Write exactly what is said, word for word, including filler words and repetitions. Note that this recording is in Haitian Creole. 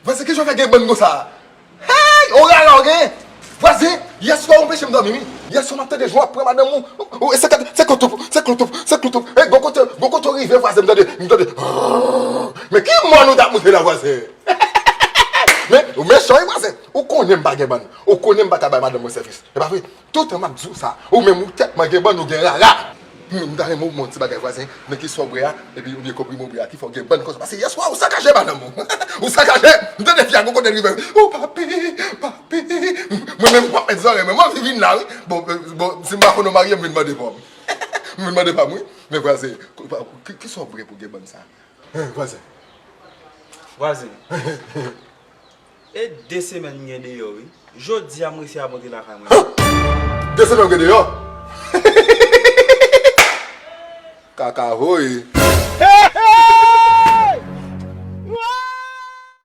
Vwazen, kijan w fè gen bann konsa? Hey, on rara w gen? Vwazen, yèswa ou anpeche m dòmi, wi. Yèswa m ap tande jan w ap pran madanm ou. Ou, se kat, se klotoup, se klotoup, se klotoup. E, gon kote, gon kote w rive, vwazen, m tande, m tande. Men ki mòn ou t ap moute la, vwazen? Men, ou mechan, wi, vwazen. Ou konnen m pa gen bann. Ou konnen m pa ka bay madanm mwen sèvis. E pa vre? Toutan m ap di w sa, ou menm ou tèt mwen gen bann, ou gen rara. M, m ta renmen w ban m yon ti bagay, vwazen, nan ki sa w bwè a, epi oubyen konprime w bwè a, ki fè w gen bann konsa. Paske yèswa ou sakaje madanm ou. Ou sakaje. M tande fi a gon kote l rive. O papi, papi. Mwen menm m p ap mèt zòrèy mwen. M anvi vin la, wi. Bon, euh, bon, si m pa konn ou marye, m vin mande pa m. M vin mande pa m, wi. Men vwazen, ki, ki sa w bwè pou gen bann sa? Hein, vwazen. Vwazen. E de semèn m gen deyò, wi. Jodi a m resi a monte lakay mwen. De semèn w gen deyò? Kaka voye.